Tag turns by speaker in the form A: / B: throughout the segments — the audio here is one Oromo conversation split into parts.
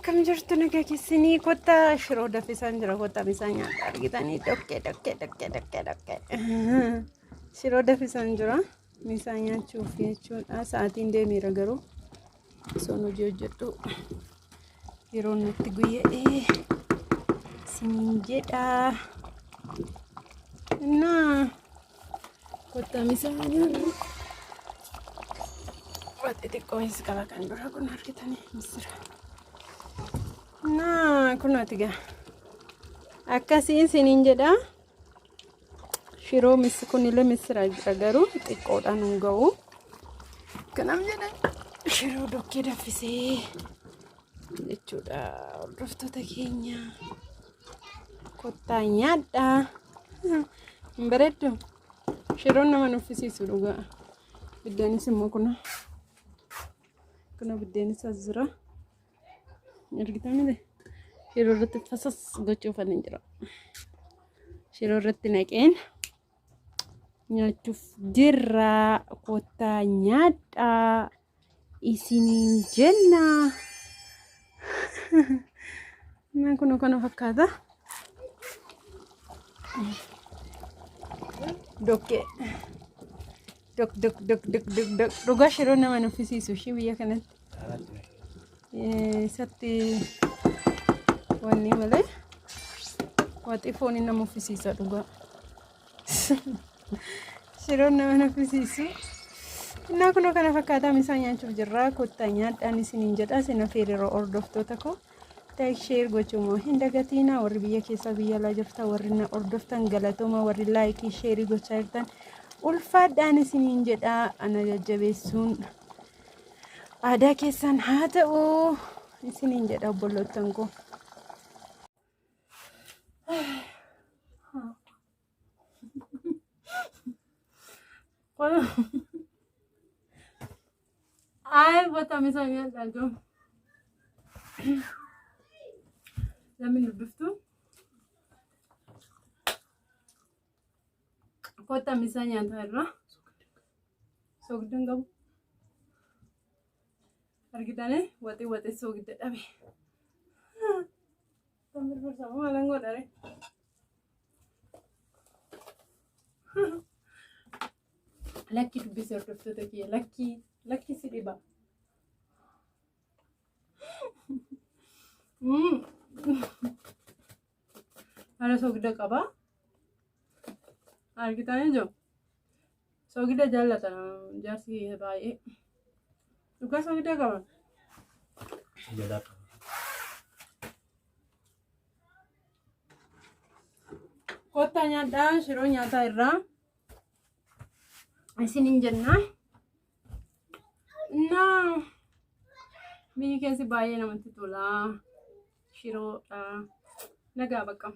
A: Akkam jirtu nagaa keessanii kottaa shiroo danfisaan jira kottaa bisaan nyaata argitanii dokkee dokkee dokkee dokkee dokkee. Shiroo danfisaan jira misaan nyaachuuf jechuudha. Sa'aatiin deemeera garuu osoon hojii hojjedhu yeroo natti guyya'ee isiniin jedha. Innaa kottaa misaan nyaannu. Waa xixiqqoonis qaba kan dura kun argitanii misira. Naa kunooti gaa. Akkasii isiniin jedha. Shiroo missi kunillee missira jira garuu xiqqoodhaan hin ga'u. Kanaaf jedha shiroo dokkee danfisee jechuudha hordoftoota keenya. Kottaa nyaadhaa. Hin bareeddu? Shiroon nama nuffisiisu dhugaa. Biddeenis immoo kuna. Kuna biddeenis as jira. Argitaa miti? Shiroo irratti fasas gochuufan hin jira. Shiroo irratti naqeen nyaachuuf jirra. Kottaa nyaadhaa. Isiniin jenna. Naan kun kana fakkaata. Dokkee. Dok dok dok dok dok dok. Dhugaa shiroo nama nuffisiisu ishii biyya kanatti. Isatti wanni malee waxii foonii nama uffisiisa dhugaa. Shiroon nama nuffisiisu. Innaa kunoo kana fakkaataa misaa nyaachuuf jirra. Kottaa nyaadhaan isiniin jedha. Isin affeerera hordoftoota koo. Like share gochuu immoo hin dagatiina. Warri biyya keessaa biyya alaa jirtan warri na hordoftan galatooma warri laayikii sheerii gochaa jirtan ulfaadhaan isiniin jedha. Ana jajjabeessuun aadaa keessan haa ta'u isiniin jedha obboloottan koo. Ay, bota misa nyaadhaa jiru. Namni dubbiftu. Kottaa misaa nyaataa irraa. Soogidda hin qabu. Argitanii waxii waxii soogidda dhabe. Kan birbirsamu maalan godhare. Lakki dubbisi hordoftoota kiyya lakki lakki si dhiba. Haala soogidda qaba. Argitanii jiru. Soogidda jaallata jaarsi kiyya baay'ee. Dhugaa soogidda qaba.
B: Jalaa qaba.
A: Kottaa nyaadhaa shiroo nyaataa irraa isiniin jenna. Innaa biyyi keessi baay'ee namatti tola. Shiroodha. Nagaa bakka.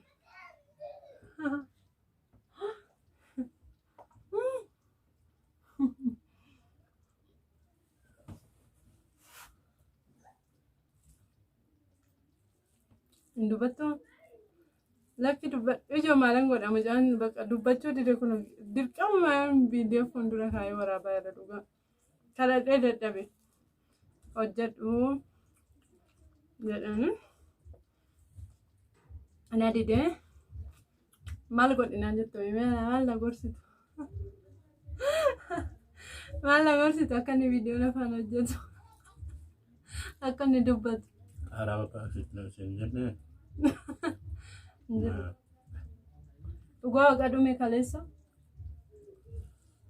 A: Hin dubbattuu? Lakki dubbadhu ijoo maalan godha mucaan bakka dubbachuu dide kun dirqama maalan viidiyoo fuuldura kaayee waraabaa irra dhugaa. Kadhadhee dadhabe hojjedhu jedhani. Na didee maal godhinaan jettu maal na gorsitu? Maal na gorsitu akka inni viidiyoon afaan hojjetu akka inni dubbatu.
B: Haaraa bakka asitti na isin jenne.
A: Hin jiru. Dhugaa waaqa dhume kaleessa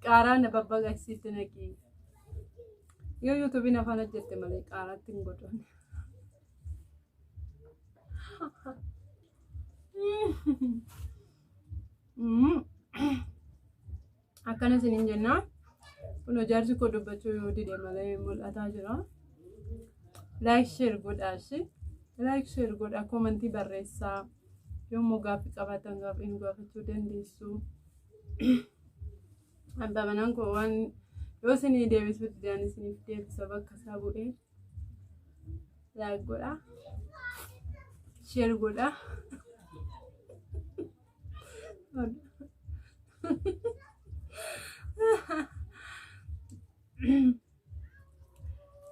A: qaaraa na babbaqaqsiitti naqii. Yoo yuutuubiin afaan hojjette malee qaaraatti hin godhan. Akkana isiniin jenna. Kun jaarsi koo dubbachuu yoo dide malee mul'ataa jira. Like share godhaa ishee. Like share godhaa komantii barreessaa. Yommuu gaaffii qabaatan gaaffii nu gaafachuu dandeessu. Abbaa manaan koo waan yoo isinii deebisuu didaan isiniif deebisa bakka isaa bu'ee. Like godhaa. Share godhaa.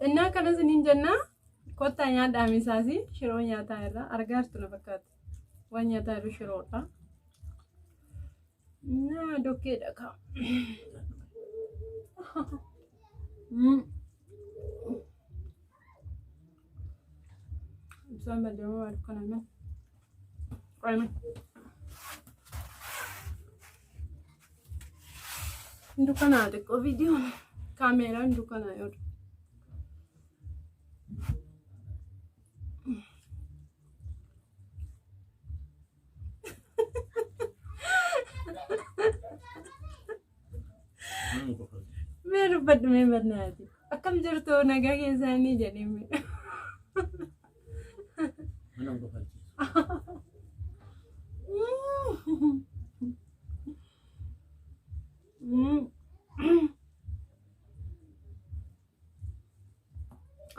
A: Innaa kana isiniin jenna. Kottaa nyaadhaa misaasi shiroo nyaataa irraa argaa jirtu na fakkaata. Waan nyaataa jiru shiroodha. Naa dokkeedha kaa. Ibsaan baddeema waa dukkanaa Qoyme. Dukkanaa xiqqoo viidiyoon kaameeraan dukkanaa yoo Mee dubbadhu mee barnaati. Akkam jirtu nagaa keessaanii jedhee mee.
B: Mana kofalchiisu.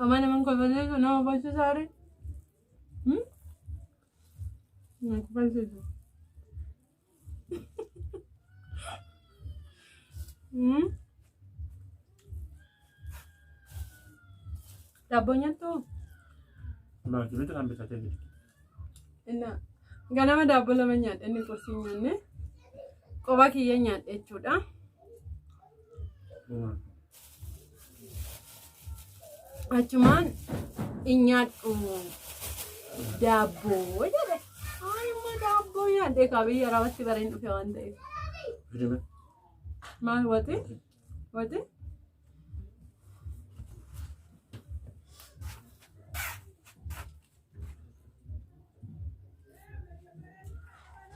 A: Ama naman kofalchiisu nama bochisaare. Nama kofalchiisu. Daabboo nyaattuu?
B: Maakimitu kan bitatee jira.
A: Inna ganama daabboo lama nyaadhe inni qursii nyaanne qoba kiyya nyaadhe jechuudha. Achumaan hin nyaadhu daabboo jedhe. Ay immoo daabboo nyaadhe kaa biyya arabatti bareen dhufe waan ta'eef.
B: Fidime.
A: Maal waxi? Waxi?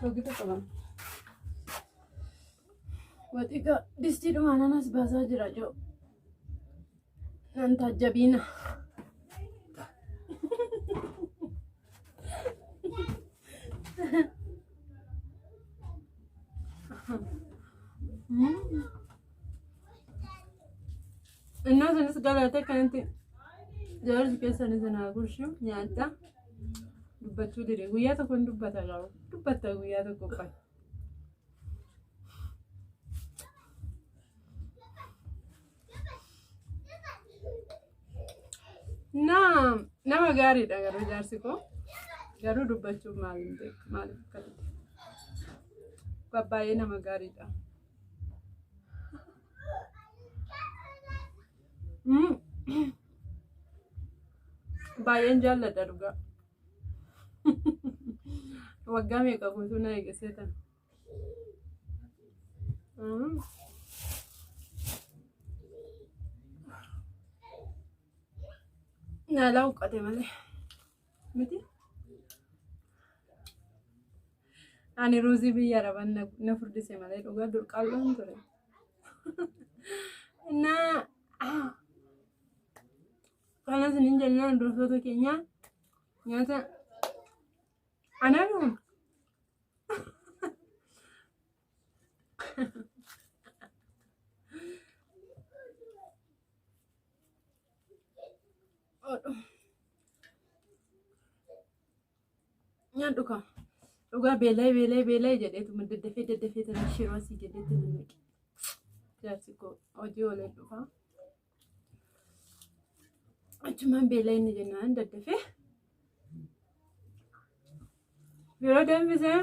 A: Soogidda qaban. Waxi gaa distiidhumaan anas baasaa jira joo. Nan taajjabiina. Innoo isinis galate kanatti jaarsi keessan isin haa gurshu nyaadha. Dubbachuu dide guyyaa tokko hin dubbata garuu dubbatta guyyaa tokko qofa. Naa nama gaariidha garuu jaarsi koo garuu dubbachuuf maal hin beeku maaliif akka ta'e. Baay'ee nama gaariidha. Baay'een jaalladha dhugaa. Waggaa meeqa guutuu na eegisee tan. Naalaa huqqate malee. Miti? Ani ruuzii biyya arabaan na furdise malee dhugaa dur qal'oon ture. Naa kanas nin jennaan hordoftoota keenyaa nyaata anaa dhuun. Nyaadhu kaa. Dhugaa beela'ee beela'ee beela'ee jedheetu daddafee daddafee tana shiroo asii gaditti na naqe. Jaarsi koo hojii oolee dhufa. Achumaan beela'ee inni jennaan daddafee. Yeroo danfisee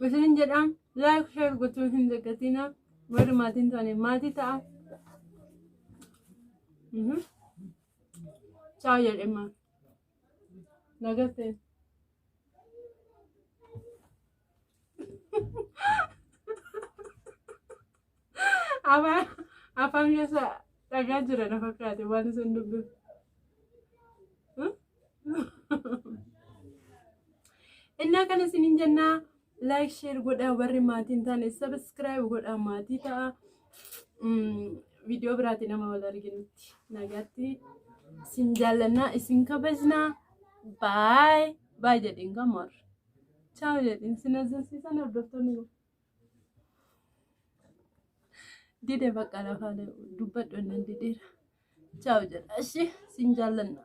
A: isinin jedhaa like share gochuu hin dagatinaa. Warri maatiin taane maatii ta'a. Ciao jedhee maal. Nagattee. Afaan afaan keessa dhagaa jira na fakkaate waan isin dubbifu. Innaa kana isiniin jennaa like share godhaa warri maatii hin taane subscribe godhaa maatii ta'a. Viidiyoo biraatiin nama wal arginutti nagaatti isin jaallannaa isin kabajnaa. Baay baay jedhiin gamoor. Chaaw jedhiin sin azzansiisan hordoftoonni koo. Dide bakka lafaa dubbadhu innan dideera. Chaaw jedha. Ishi sin jaallanna.